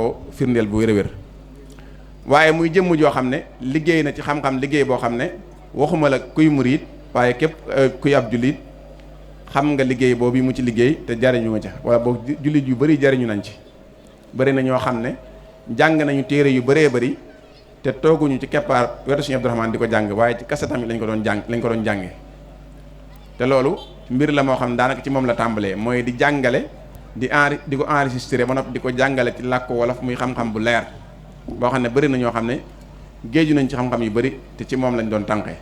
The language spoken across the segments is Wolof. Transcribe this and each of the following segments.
koo firndeel bu wér-wér. waaye muy jëmm joo xam ne liggéey na ci xam-xam liggéey boo xam ne waxuma la kuy murit waaye képp kuy ab jullit xam nga liggéey boobu mu ci liggéey te jariñu nga ca wala boog jullit yu bari jariñu nañ ci. bari na ñoo xam ne jàng nañu téere yu bëree bëri te tooguñu ci keppaar wetu Sëriñ Abdou Rahmane di ko jàng waaye ci kasetam yi lañ ko doon jànge te loolu mbir la moo xam ne daanaka ci moom la tàmbalee mooy di jàngale di ko enregistré ba noppi di ko jàngale ci làkk wolof muy xam-xam bu leer boo xam ne bari na ñoo xam ne géeju nañ ci xam-xam yu bari te ci moom lañ doon tànqee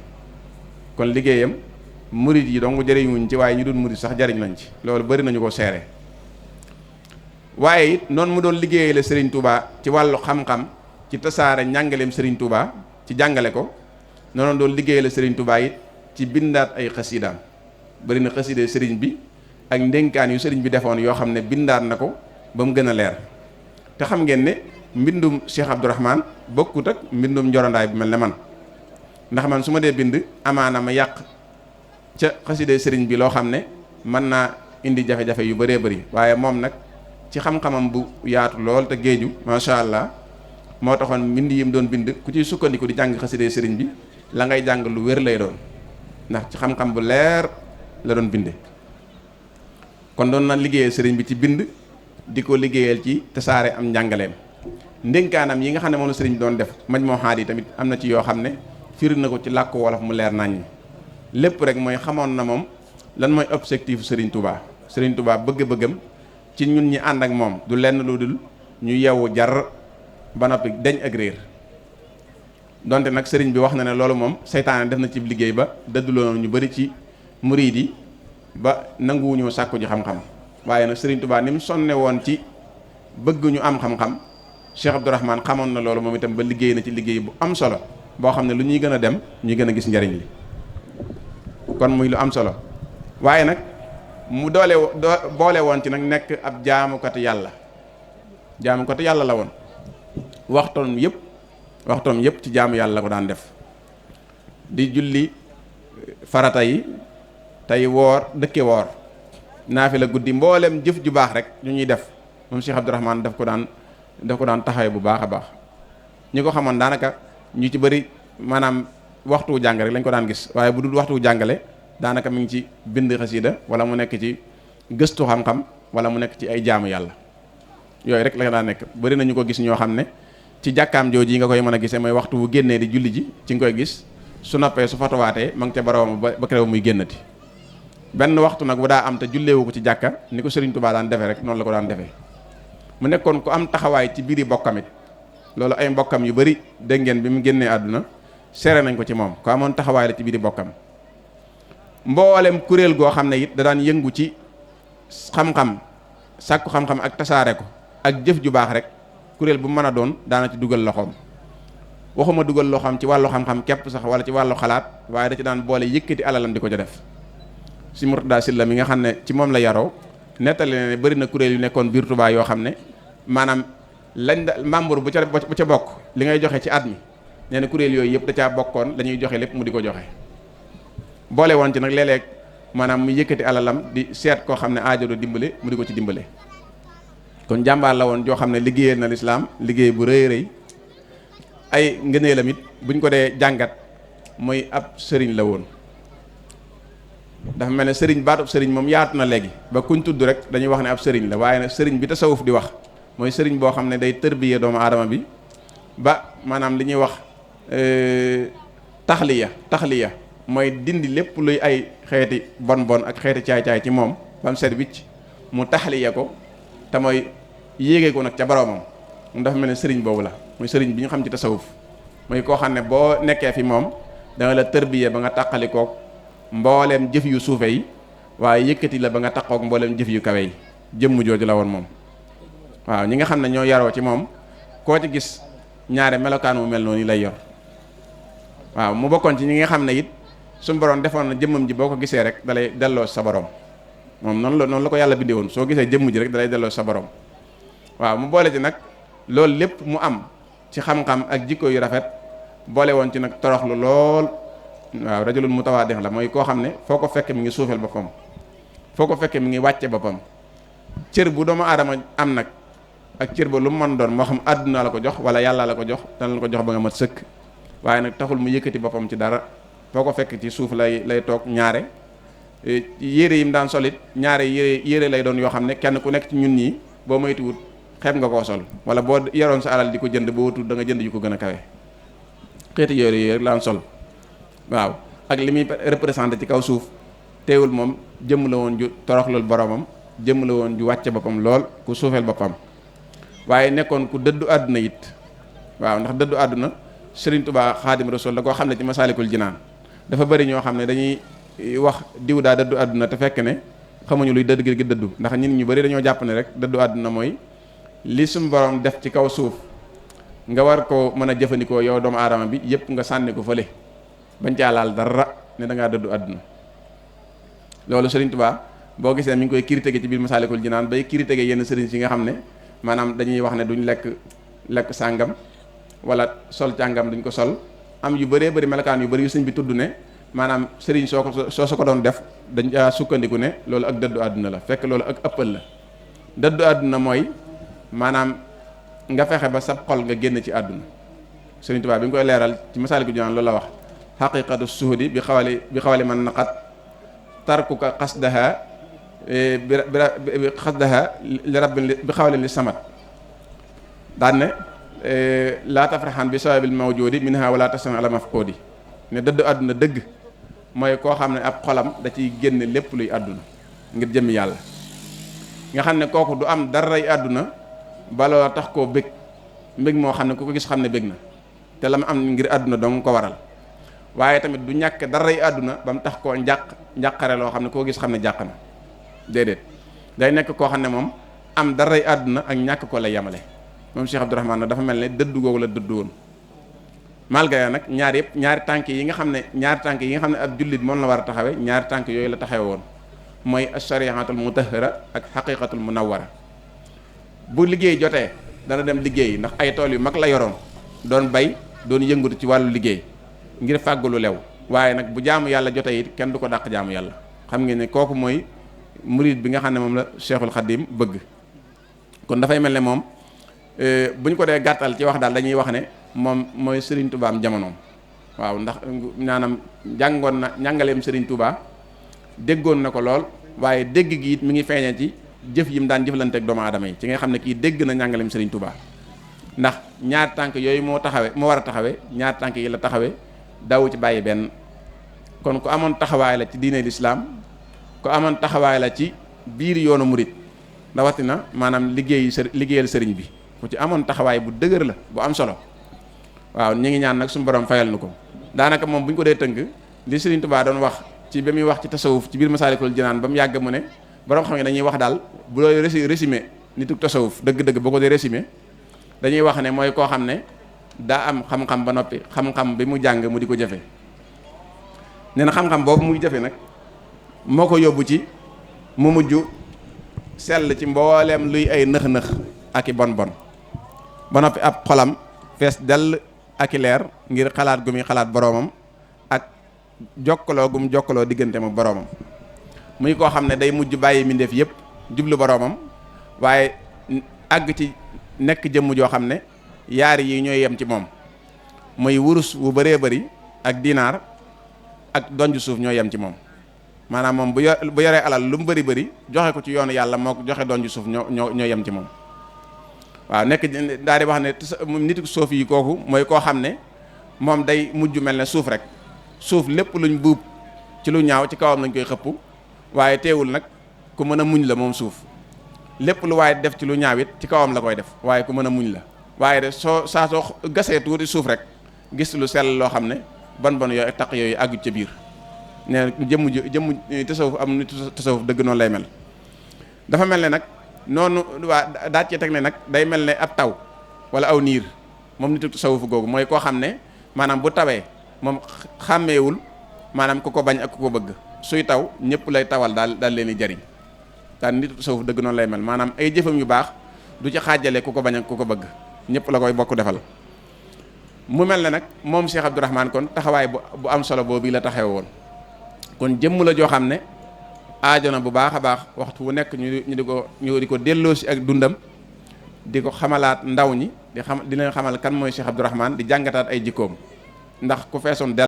kon liggéeyam murid yi dong jëriñuñ ci waaye ñu dul murid sax jariñ nañ ci loolu bari nañu ko seere waaye it noonu mu doon liggéeyale Serigne Touba ci wàllu xam-xam ci tasaare njàngaleem Serigne Touba ci jàngale ko noonu doon liggéeyale Serigne Touba it ci bindaat ay xasidaam bari na xaside Serigne bi ak ndénkaan yu Serigne bi defoon yoo xam ne bindaat na ko ba mu gën a leer te xam ngeen ne mbindum Cheikh Abdou Rahmane bokkut ak mbindum njorondaay bu mel ne man ndax man su ma dee bind amaana ma yàq ca xaside Serigne bi loo xam ne mën naa indi jafe-jafe yu bëree bëri waaye moom nag ci xam-xamam bu yaatu lool te géeju macha allah moo taxoon mbind yi mu doon bind ku ciy sukkandiku di jàng xaside Serigne bi la ngay jàng lu wér lay doon ndax ci xam-xam bu leer la doon binde kon doon na liggéeyal Serigne bi ci bind di ko liggéeyal ci tasaare am njàngaleem ndénkaanam yi nga xam ne moom la Serigne bi doon def maj moo xaat yi tamit am na ci yoo xam ne firi na ko ci làkku wolof mu leer naññi lépp rek mooy xamoon na moom lan mooy objectif Serigne Touba Serigne Touba bëgg-bëggam ci ñun ñi ànd ak moom du lenn lu dul ñu yeewu jar ba noppi deñ ak réer donte nag sëriñ bi wax na ne loolu moom seytaane def na ci liggéey ba dëdduloo ñu bari ci murid yi ba nanguwuñoo sàkku ji xam-xam waaye nag Serigne Touba ni mu sonne woon ci bëgg ñu am xam-xam Cheikh Abdou Rahmane xamoon na loolu moom itam ba liggéey na ci liggéey bu am solo boo xam ne lu ñuy gën a dem ñuy gën a gis njariñ li kon muy lu am solo waaye nag mu boole woon ci nag nekk ab jaamukatu yàlla la woon waxtoom yëpp ci jaamu yàlla la ko daan def di julli farata yi tey woor dëkke woor naafila guddi mboolem jëf ju baax rek ñu ñuy def moom Cheikh Abdou Rahmane daf ko daan taxawee bu baax a baax ñi ko xamoon daanaka ñu ci bëri maanaam waxtu jàng rek lañ ko daan gis waaye bu dul waxtu jàngale daanaka mi ngi ci bind xasida wala mu nekk ci gëstu xam-xam wala mu nekk ci ay jaamu yàlla yooyu rek la daan nekk bëri nañu ko gis ñoo xam ne ci jàkkaam jooju yi nga koy mën a gisee mooy waxtu bu génnee di julli ji ci nga koy gis su noppee su fatuwaatee ma ngi ca boroom ba kerew muy génnati benn waxtu nag bu daa am te julleewu ko ci jàkka ni ko Serigne Touba daan defee rek noonu la ko daan defee mu nekkoon ku am taxawaay ci biiri bokkamit loolu ay mbokkam yu bëri dégg ngeen bi mu génnee àdduna seere nañ ko ci moom ku amoon taxawaay la ci biiri bokkam mboolem kuréel goo xam ne it da daan yëngu ci xam-xam sàkku xam-xam ak tasaare ko ak jëf ju baax rek kuréel bu mën a doon daana ci dugal loxoom waxuma dugal loxoom ci wàllu xam-xam képp sax wala ci wàllu xalaat waaye da ci daan boole yëkkati alalam di ko ca def si Murtada Silla mi nga xam ne ci moom la yaroo nettali ne bëri na kuréel yu nekkoon biir Touba yoo xam ne maanaam membre bu ca bokk li ngay joxe ci at mi nee na kuréel yooyu yëpp da caa bokkoon la ñuy joxe lépp mu di ko joxe boole woon ci nag léeg-léeg maanaam mu yëkkati alalam di seet koo xam ne aajo do dimbale mu di ko ci dimbale kon jàmbaar la woon joo xam ne liggéeyal na lislaam liggéey bu rëy rëy ay ngëneelam it buñ ko dee jàngat mooy ab sëriñ la woon dafa mel ne sëriñ baatub sëriñ moom yaatu na léegi ba kuñ tudd rek dañuy wax ne ab sëriñ la waaye nag sëriñ bi tasawuf di wax mooy sëriñ boo xam ne day tërbiye doomu aadama bi ba maanaam li ñuy wax taxliya mooy dindi lépp luy ay xeeti bon ak xeeti caay-caay ci moom ba mu set wicc mu taxliya ko te mooy yéegee ko nag ca boroomam mu dafa mel ne sëriñ boobu la mooy sëriñ bi ñu xam ci tasawuf mooy koo xam ne boo nekkee fi moom danga la tërbiye ba nga tàqalikook mbooleem jëf yu suufe yi waaye yëkkati la ba nga taqook mbooleem jëf yu kawe yi jëmm jooju la woon moom waaw ñi nga xam ne ñoo yaroo ci moom koo ci gis ñaare melokaan mu mel noonu lay yor waaw mu bokkoon ci ñi nga xam ne it suñu borom defoon na jëmmam ji boo ko gisee rek dalay delloo sa borom moom noonu la ko yàlla bindee woon soo gisee jëmm ji rek dalay delloo sa borom waaw mu boole ci nag loolu lépp mu am ci xam-xam ak jikko yu rafet boole woon ci nag toroxlu lool waaw rajulun mutawaadix la mooy koo xam ne foo ko fekke mi ngi suufeel boppam foo ko fekke mi ngi wàcce boppam cër bu doomu aadama am nag ak cër ba lu mu mën doon moo xam àdduna la ko jox wala yàlla la ko jox dana la ko jox ba nga mat sëkk waaye nag taxul mu yëkkati boppam ci dara foo ko fekk ci suuf lay toog ñaare yére yi mu daan solit ñaare yére lay doon yoo xam ne kenn ku nekk ci ñun ñii boo moytuwut xeeb nga koo sol wala boo yoroon sa alal di ko jënd boo wutul da nga jënd yu ko gën a kawe xeeti yére yi rek laan sol waaw ak li muy représenté ci kaw suuf teewul moom jëmm la woon ju toroxlul boromam jëmm la woon ju wàcce boppam lool ku suufeel boppam waaye nekkoon ku dëddu àdduna it waaw ndax dëddu àdduna Sëriñ Tuubaa Xaadim Rasuul da koo xam ne ci Masaalikul Jinaan dafa bëri ñoo xam ne dañuy wax diw daa dëddu àdduna te fekk ne xamuñu luy dëdd gi dëddu ndax ñun ñu bëri dañoo jàpp ne rek dëddu àdduna mooy li suñu borom def ci kaw suuf nga war ko mën a jëfandikoo yow doomu aadama bi yëpp nga sànni ko fële bañ caa laal dara ne da ngaa dëddu àdduna loolu Sëriñ Tuubaa boo gisee mi ngi koy critiquer ci biir Masaalikul Jinaan bay critiquer yenn sëriñ si nga xam ne maanaam dañuy wax ne duñ lekk sàngam wala sol càngam duñ ko sol am yu bëree bëri melokaan yu bëri yu sëñ bi tudd ne maanaam sëriñ soo ko doon def dañ caa sukkandiku ne loolu ak dëddu àdduna la fekk loolu ak ëppal la dëddu àdduna mooy maanaam nga fexe ba sab xol nga génn ci àdduna Sëriñ Tuubaa bi nga koy leeral ci Masaalikul Jinaan loolu la wax xaqiqatu suhudi bi xawali man naqat tarkuka xasdaha bi xasdaha li rabbin bi xawali li samat daan ne laa tafraxan bi sababil mawjudi minha wala tasami ala mafqudi ne dëddu àdduna dëgg mooy koo xam ne ab xolam da ciy génne lépp luy àdduna ngir jëmmi yàlla nga xam ne kooku du am daray àdduna baloo tax koo bég mbég moo xam ne ku ko gis xam ne bég na te la mu am ngir àdduna dong ko waral waaye tamit du ñàkk daray àdduna ba mu tax koo njàqare loo xam ne koo gis xam ne jàq na déedéet day nekk koo xam ne moom am daray àdduna ak ñàkk ko lay yamale moom Cheikh Abdourahmane nag dafa mel ne dëddu googu la dëddu woon malgré nag ñaari tànk yi nga xam ne ab jullit moom la war a taxawe ñaari tànk yooyu la taxawe woon mooy ashariatul mutahhara ak xaqiqatul munawwara bu liggéey jotee dana dem liggéey ndax ay tool yu mag la yoroon doon bay doon yëngatu ci wàllu liggéey ngir fàggu lu lew waaye nag bu jaamu yàlla jotee it kenn du ko dàq jaamu yàlla xam ngeen ne kooku mooy murid bi nga xam ne moom la Cheikhul Khadim bëgg kon dafay mel ne moom bu ñu ko dee gàttal ci wax daal dañuy wax ne moom mooy Serigne Touba am jamonoom waaw ndax maanaam jàngoon na njàngaleem Serigne Touba déggoon na ko lool waaye dégg gi it mi ngi feeñee ci jëf yi mu daan jëflante ak doomu aadama yi ci nga xam ne kii dégg na njàngaleem Serigne Touba ndax ñaar tànk yooyu moo war a taxawe ñaar tànk yi la taxawe daw ci bàyyi benn kon ku amoon taxawaay la ci diine lislaam ku amoon taxawaay la ci biir yoonu murit rawatina maanaam liggéeyal sëriñ bi ku ci amoon taxawaay bu dëgër la bu am solo waaw ñu ngi ñaan nag suñu borom fayal nu ko daanaka moom bu ñu ko dee tënk li Serigne Touba doon wax ci ba muy wax ci tasawuf ci biir Masaalikul Jinaan ba mu yàgg mu ne borom xam ne dañuy wax daal bu looy résumé nituk tasawuf dëgg-dëgg boo ko dee résumé dañuy wax ne mooy koo xam ne daa am xam-xam ba noppi xam-xam bi mu jàng mu di ko jëfe nee na xam-xam boobu muy jëfe nag moo ko yóbbu ci mu mujj sell ci mbooleem luy ay nëx-nëx ak i bon ba noppi ab xolam fees dell ak i leer ngir xalaat gu muy xalaat boroomam ak jokkaloo gu mu jokkaloo diggante mu boroomam muy koo xam ne day mujj bàyyi mbindeef yépp jublu boroomam waaye àgg ci nekk jëmm joo xam ne yaari yi ñooy yem ci moom muy wurus wu bëree bëri ak dinaar ak donju suuf ñooy yem ci moom maanaam moom bu yoree alal lu mu bëri joxe ko ci yoonu yàlla moo ko joxe donju suuf ñoo yem ci moom waaw nekk daal di wax ne nit suuf yi kooku mooy koo xam ne moom day mujj mel ne suuf rek suuf lépp luñ buub ci lu ñaaw ci kawam lañ koy xëpp waaye teewul nag ku mën a muñ la moom suuf lépp lu waaye def ci lu ñaaw it ci kawam la koy def waaye ku mën a muñ la waaye de soo gasee tuuti suuf rek gis lu sell loo xam ne bon yooyu taq yooyu àggu ca biir nee jëmm tasawuf am nit tasawuf dëgg noonu lay mel dafa mel ne nag noonu waa daaj ci teg ne nag day mel ne ab taw wala aw niir moom nitu tasawuf googu mooy koo xam ne maanaam bu tawee moom xàmmeewul maanaam ku ko bañ ak ku ko bëgg suy taw ñëpp lay tawal daal leen di jariñ daal nitu tasawuf dëgg noonu lay mel maanaam ay jëfam yu baax du ci xaajale ku ko bañ ak ku ko bëgg ñëpp la koy bokk defal mu mel ne nag moom Cheikh Abdourahmane kon taxawaay bu am solo boobu la taxawe woon kon jëmm la joo xam ne aajo na bu baax a baax waxtu wu nekk ñu di ko delloo si ak dundam di ko xamalaat ndaw ñi di leen xamal kan mooy Cheikh Abdourahmane di jàngataat ay jikkoom ndax ku feesoon